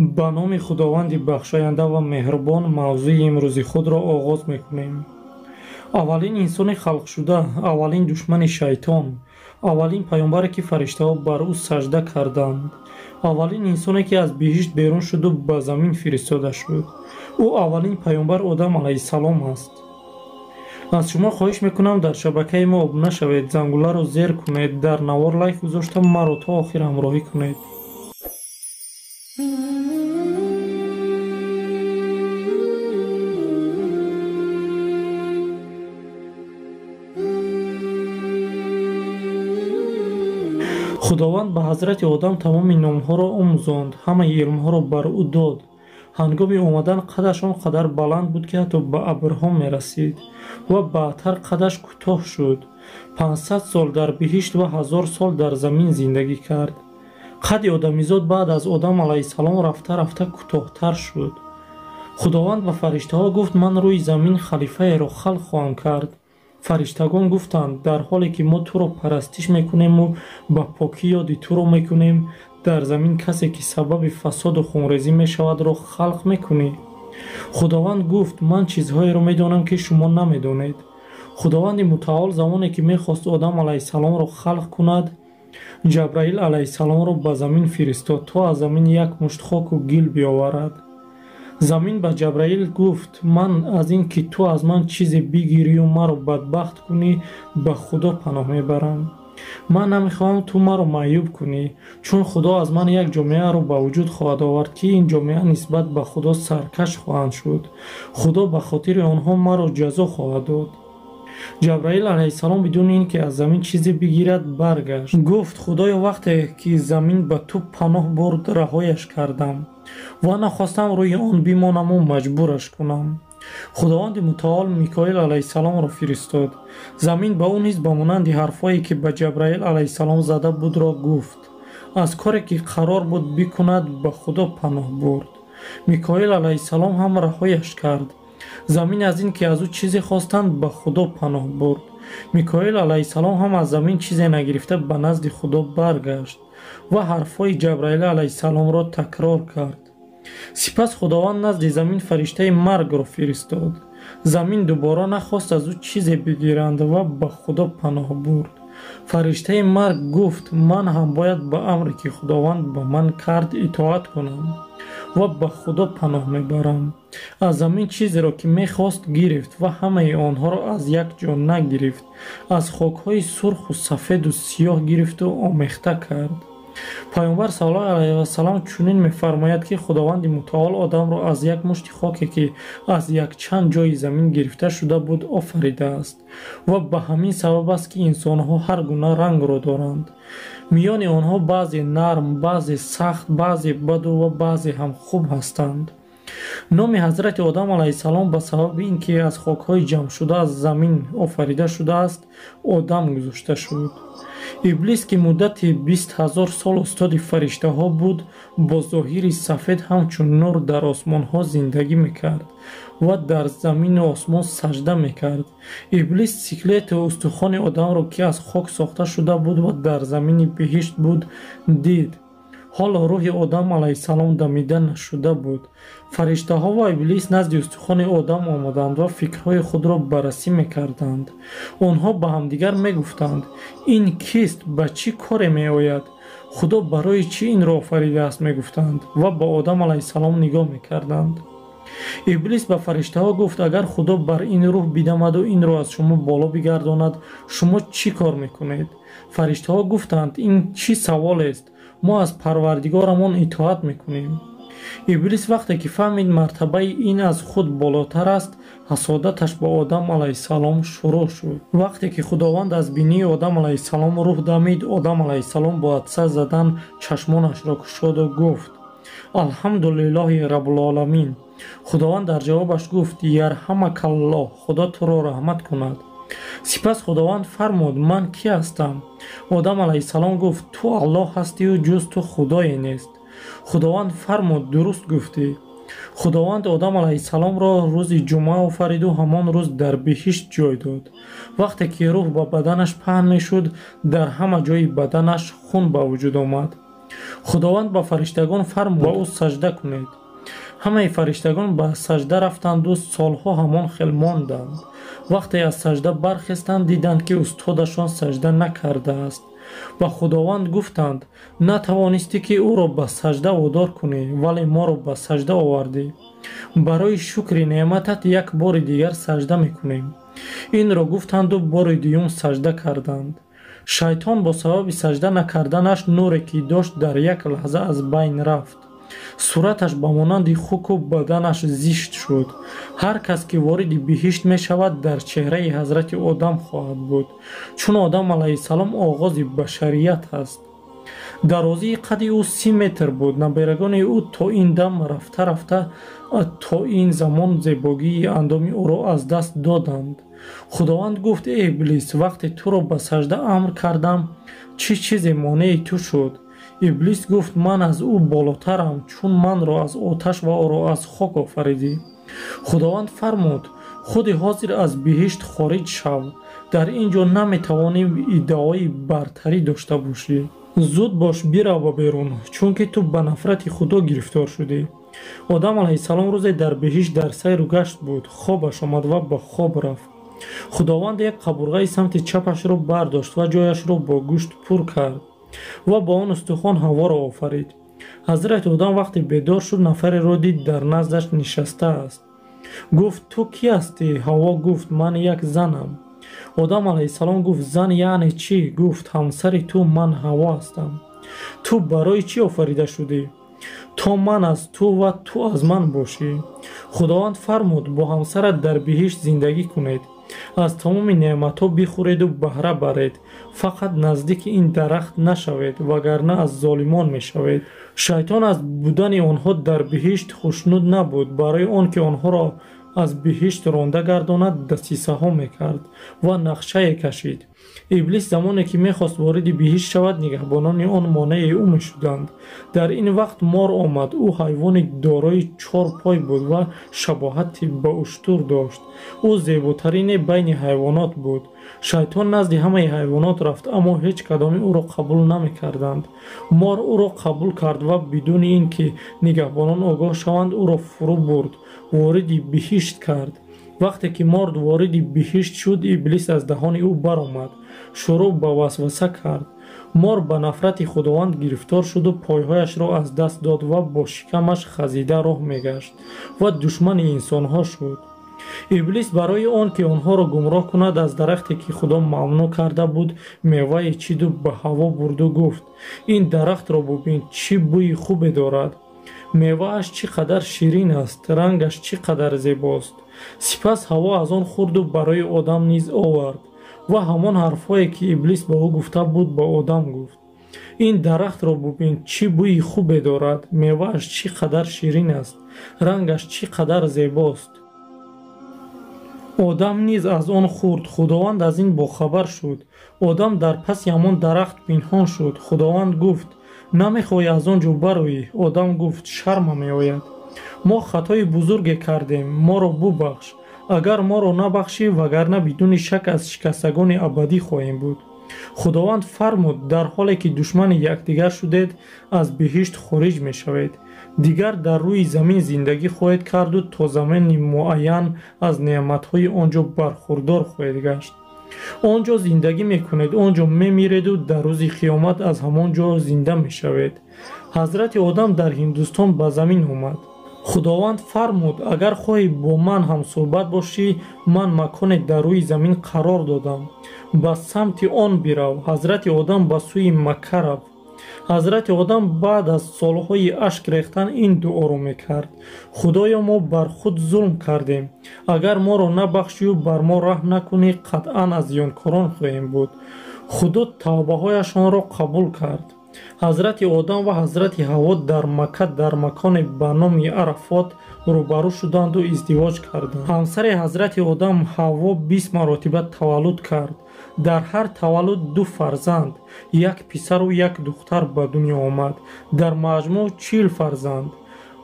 Ба номи Худованди бахшоянда ва меҳрубон мавзӯи имрӯзи худро оғоз мекунем. Аввалин инсони халқшуда, аввалин душмани шайтон, аввалин паёмбаре ки фариштаҳо бар ӯ сажда карданд, аввалин инсоне ки аз биҳишт берун шуду ба замин фиристода шуд. Ӯ аввалин паёмбар Одам алайҳиссалом аст. Аз шумо хоҳиш мекунам дар шабакаи мо обуна шавед, зангуларо зер кунед, дар навор лайк гузошта маро то охир ҳамроҳӣ кунед. Худованд ба ҳазрати Одам тамоми номҳоро омӯзонд, ҳамаи илмҳоро бар ӯ дод. Ҳангоми омадан қадаш он қадар баланд буд, ки ҳатто ба абрҳо мерасид ва баъдтар қадаш кӯтоҳ шуд. 500 сол дар биҳишт ва 1000 сол дар замин зиндагӣ кард. Қади одамизод баъд аз Одам алайҳиссалом рафта-рафта кӯтоҳтар шуд. Худованд ба фариштаҳо гуфт: ман рӯи замин халифаеро халқ хоҳам кард. Фариштагон гуфтанд: дар ҳоле ки мо туро парастиш мекунему ба покӣ ёди туро мекунем, дар замин касе ки сабаби фасоду хунрезӣ мешавадро халқ мекунӣ. Худованд гуфт: ман чизҳоеро медонам, ки шумо намедонед. Худованди мутаол замоне ки мехост Одам алайҳиссаломро халқ кунад, Ҷабраил алайҳиссаломро ба замин фиристод, то аз замин як мушт хоку гил биёварад. Замин ба Ҷабраил гуфт: ман аз ин ки ту аз ман чизе бигирию маро бадбахт кунӣ, ба Худо паноҳ мебарам. Ман намехоҳам ту маро маъюб кунӣ, чун Худо аз ман як ҷомеаро ба вуҷуд хоҳад овард, ки ин ҷомеа нисбат ба Худо саркаш хоҳанд шуд. Худо ба хотири онҳо маро ҷазо хоҳад дод. Ҷабраил алайҳиссалом бидуни ин ки аз замин чизе бигирад баргашт. Гуфт: Худоё, вақте ки замин ба ту паноҳ бурд, раҳояш кардам ва нахостам рӯи он бимонаму маҷбураш кунам. Худованди мутаол Микоил алайҳиссаломро фиристод. Замин ба ӯ низ ба монанди ҳарфҳое ки ба Ҷабраил алайҳиссалом зада будро гуфт. Аз коре ки қарор буд бикунад ба Худо паноҳ бурд. Микоил алайҳиссалом ҳам раҳояш кард. Замин аз ин ки аз ӯ чизе хостанд ба Худо паноҳ бурд. Микоил алайҳиссалом ҳам аз замин чизе нагирифта ба назди Худо баргашт ва ҳарфҳои Ҷабраил алайҳиссаломро такрор кард. Сипас Худованд назди замин фариштаи маргро фиристод. Замин дубора нахост аз ӯ чизе бигиранд ва ба Худо паноҳ бурд. Фариштаи марг гуфт: ман ҳам бояд ба амре ки Худованд ба ман кард итоат кунам ва ба Худо паноҳ мебарам. Аз замин чизеро ки мехост гирифт ва ҳамаи онҳоро аз як ҷо нагирифт. Аз хокҳои сурху сафеду сиёҳ гирифту омехта кард. Паёмбар саллаллоҳу алайҳи вассалам чунин мефармояд, ки Худованди мутаол одамро аз як мушти хоке ки аз якчанд ҷои замин гирифта шуда буд офаридааст ва ба ҳамин сабаб аст, ки инсонҳо ҳар гуна рангро доранд. Миёни онҳо баъзе нарм, баъзе сахт, баъзе баду ва баъзе ҳам хуб ҳастанд. Номи ҳазрати Одам алайҳиссалом ба сабаби ин ки аз хокҳои ҷамъшуда аз замин офарида шудааст, Одам гузошта шуд. Иблис ки муддати 20 000 сол устоди фариштаҳо буд, бо зоҳири сафед ҳамчун нур дар осмонҳо зиндагӣ мекард ва дар замину осмон сажда мекард. Иблис сиклету устухони одамро, ки аз хок сохта шуда буд ва дар замини биҳишт буд, дид. Ҳоло рӯҳи Одам алайҳиссалом дамида нашуда буд. Фариштаҳо ва Иблис назди устухони Одам омаданд ва фикрҳои худро баррасӣ мекарданд. Онҳо ба ҳамдигар мегуфтанд: ин кист, ба чӣ коре меояд? Худо барои чӣ инро офаридааст? Мегуфтанд ва ба Одам алайҳиссалом нигоҳ мекарданд. Иблис ба фариштаҳо гуфт: агар Худо бар ин рӯҳ бидамаду инро аз шумо боло бигардонад, шумо чӣ кор мекунед? Фариштаҳо гуфтанд: ин чӣ саволест? Мо аз Парвардигорамон итоат мекунем. Иблис вақте ки фаҳмид мартабаи ин аз худ болотар аст, ҳасодаташ ба Одам алайҳиссалом шурӯъ шуд. Вақте ки Худованд аз бинии Одам алайҳиссалом рӯҳ дамид, Одам алайҳиссалом бо атса задан чашмонашро кушоду гуфт: Алҳамдулиллоҳи раббулоламин. Худованд дар ҷавобаш гуфт: Ярҳамакаллоҳ, Худо туро раҳмат кунад. Сипас Худованд фармуд: ман кӣ ҳастам? Одам алайҳиссалом гуфт: ту Аллоҳ ҳастию ҷуз ту худое нест. Худованд фармуд: дуруст гуфтӣ. Худованд Одам алайҳиссаломро рӯзи ҷумъа офариду ҳамон рӯз дар биҳишт ҷой дод. Вақте ки рӯҳ ба баданаш паҳн мешуд, дар ҳама ҷои баданаш хун ба вуҷуд омад. Худованд ба фариштагон фармуд: ба ӯ сажда кунед. Ҳамаи фариштагон ба сажда рафтанду солҳо ҳамон хел монданд. Вақте аз сажда бархестанд, диданд, ки устодашон сажда накардааст. Ба Худованд гуфтанд: натавонистӣ, ки ӯро ба сажда водор кунӣ, вале моро ба сажда овардӣ. Барои шукри неъматат як бори дигар сажда мекунем. Инро гуфтанду бори дуюм сажда карданд. Шайтон бо сабаби сажда накарданаш нуре, ки дошт, дар як лаҳза аз байн рафт. Сураташ ба монанди хуку баданаш зишт шуд. Ҳар кас, ки вориди биҳишт мешавад, дар чеҳраи ҳазрати Одам хоҳад буд, чун Одам алайҳиссалом оғози башарият аст. Дарозии қади ӯ 30 метр буд. Наберагони ӯ то ин дам рафта-рафта то ин замон зебогии андоми ӯро аз даст доданд. Худованд гуфт: эй Иблис, вақте туро ба сажда амр кардам, чӣ чизе монеи ту шуд? Иблис гуфт: ман аз ӯ болотарам, чун манро аз оташ ва ӯро аз хок офаридӣ. Худованд фармуд: худи ҳозир аз биҳишт хориҷ шав, дар ин ҷо наметавонӣ иддаои бартарӣ дошта бошӣ. Зуд бош, бирав ба берун, чунки ту ба нафрати Худо гирифтор шудӣ. Одам алайҳиссалом рӯзе дар биҳишт дар сайру гашт буд. Хобаш омад ва ба хоб рафт. Худованд як қабурғаи самти чапашро бардошт ва ҷояшро бо гӯшт пур кард ва бо он устухон Ҳаворо офарид. Ҳазрати Одам вақте бедор шуд, нафареро дид, дар наздаш нишастааст. Гуфт: ту кӣ ҳастӣ? Ҳаво гуфт: ман як занам. Одам алайҳиссалом гуфт: зан яъне чӣ? Гуфт: ҳамсари ту ман Ҳаво ҳастам. Ту барои чӣ офарида шудӣ? То ман аз ту ва ту аз ман бошӣ. Худованд фармуд: бо ҳамсарат дар биҳишт зиндагӣ кунед, аз тамоми неъматҳо бихӯреду баҳра баред, фақат наздики ин дарахт нашавед, вагарна аз золимон мешавед. Шайтон аз будани онҳо дар биҳишт хушнуд набуд. Барои он ки онҳоро аз биҳишт ронда гардонад, дасисаҳо мекард ва нақшае кашид. Иблис замоне ки мехост вориди биҳишт шавад, нигаҳбонони он монеи ӯ мешуданд. Дар ин вақт мор омад. Ӯ ҳайвони дорои чор пой буд ва шабоҳати ба уштур дошт. Ӯ зеботарине байни ҳайвонот буд. Шайтон назди ҳамаи ҳайвонот рафт, аммо ҳеҷ кадоми ӯро қабул намекарданд. Мор ӯро қабул кард ва бидуни ин ки нигаҳбонон огоҳ шаванд, ӯро фурӯ бурд, вориди биҳишт кард. Вақте ки мор вориди биҳишт шуд, Иблис аз даҳони ӯ баромад, шурӯъ ба васваса кард. Мор ба нафрати Худованд гирифтор шуду пойҳояшро аз даст дод ва бо шикамаш хазида роҳ мегашт ва душмани инсонҳо шуд. Иблис барои он ки онҳоро гумроҳ кунад, аз дарахте, ки Худо мамнӯъ карда буд, мевае чиду ба ҳаво бурду гуфт: ин дарахтро бубин, чӣ бӯи хубе дорад, мевааш чӣ қадар ширин аст, рангаш чӣ қадар зебост. Сипас Ҳаво аз он хӯрду барои Одам низ овард ва ҳамон ҳарфҳое, ки Иблис ба ӯ гуфта буд, ба Одам гуфт: ин дарахтро бубин, чӣ бӯи хубе дорад, мевааш чӣ қадар ширин аст, рангаш чӣ қадар зебост. Одам низ аз он хӯрд. Худованд аз ин бохабар шуд. Одам дар паси ҳамон дарахт пинҳон шуд. Худованд гуфт: намехоҳӣ аз он ҷо бароӣ? Одам гуфт: шарма меояд. Мо хатои бузурге кардем, моро бубахш. Агар моро набахшӣ, вагарна бидуни шак аз шикастагони абадӣ хоҳем буд. Худованд фармуд: дар ҳоле ки душмани якдигар шудед, аз биҳишт хориҷ мешавед. Дигар дар рӯи замин зиндагӣ хоҳед карду то замони муайян аз неъматҳои он ҷо бархурдор хоҳед гашт. Он ҷо зиндагӣ мекунед, он ҷо мемиреду дар рӯзи қиёмат аз ҳамон ҷо зинда мешавед. Ҳазрати Одам дар Ҳиндустон ба замин омад. Худованд фармуд: агар хоҳӣ бо ман ҳамсӯҳбат бошӣ, ман маконе дар рӯи замин қарор додам, ба самти он бирав. Ҳазрати Одам ба сӯи Макка рафт. Ҳазрати Одам баъд аз солҳои ашк рехтан ин дуоро мекард: Худоё, мо бар худ зулм кардем, агар моро набахшию бар мо раҳм накунӣ, қатъан аз зиёнкорон хоҳем буд. Худо тавбаҳояшонро қабул кард. Ҳазрати Одам ва ҳазрати Ҳаво дар Макка дар маконе ба номи Арафот рӯбарӯ шуданду издивоҷ карданд. Ҳамсари ҳазрати Одам Ҳаво 20 маротиба таваллуд кард. Дар ҳар таваллуд 2 фарзанд, як писару як духтар ба дунё омад. Дар маҷмӯъ 40 фарзанд.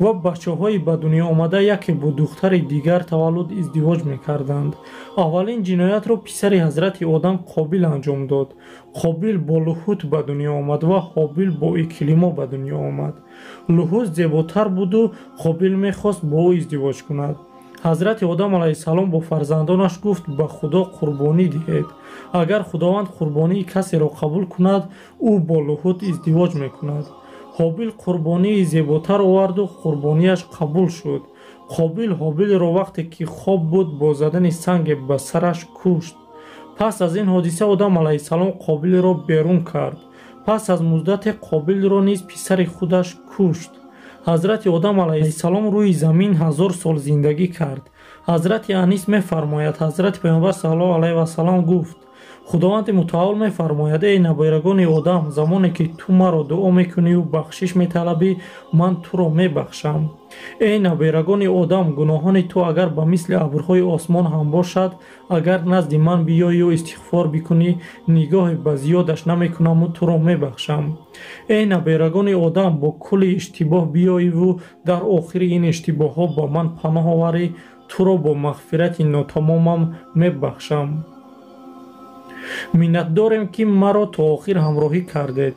Ва бачаҳои ба дунё омада яке бо духтари дигар таваллуд издивоҷ мекарданд. Аввалин ҷиноятро писари ҳазрати Одам Қобил анҷом дод. Қобил бо Луҳут ба дунё омад ва Ҳобил бо Иклимо ба дунё омад. Луҳут зеботар буду Қобил мехост бо ӯ издивоҷ кунад. Ҳазрати Одам алайҳиссалом бо фарзандонаш гуфт: ба Худо қурбонӣ диҳед. Агар Худованд қурбонии касеро қабул кунад, ӯ бо Луҳут издивоҷ мекунад. Ҳобил қурбонии зеботар оварду қурбонияш қабул шуд. Қобил Ҳобилро вақте ки хоб буд бо задани санге ба сараш кушт. Пас аз ин ҳодиса Одам алайҳиссалом Қобилро берун кард. Пас аз муддате Қобилро низ писари худаш кушт. Ҳазрати Одам алайҳиссалом рӯи замин 1000 сол зиндагӣ кард. Ҳазрати Анис мефармояд: ҳазрати Паёмбар саллаллоҳу алайҳи васаллам гуфт: Худованди мутаол мефармояд: эй набирагони Одам, замоне ки ту маро дуо мекунию бахшиш металабӣ, ман туро мебахшам. Эй набирагони Одам, гуноҳони ту агар ба мисли абрҳои осмон ҳам бошад, агар назди ман биёию истиғфор бикунӣ, нигоҳе ба зиёдаш намекунаму туро мебахшам. Эй набирагони Одам, бо кулли иштибоҳ биёиву дар охири ин иштибоҳҳо ба ман паноҳ оварӣ, туро бо мағфирати нотамомам мебахшам. Миннатдорем, ки маро то охир ҳамроҳӣ кардед.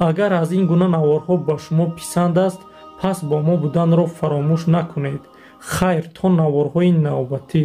Агар аз ин гуна наворҳо ба шумо писанд аст, пас бо мо буданро фаромӯш накунед. Хайр, то наворҳои навбатӣ.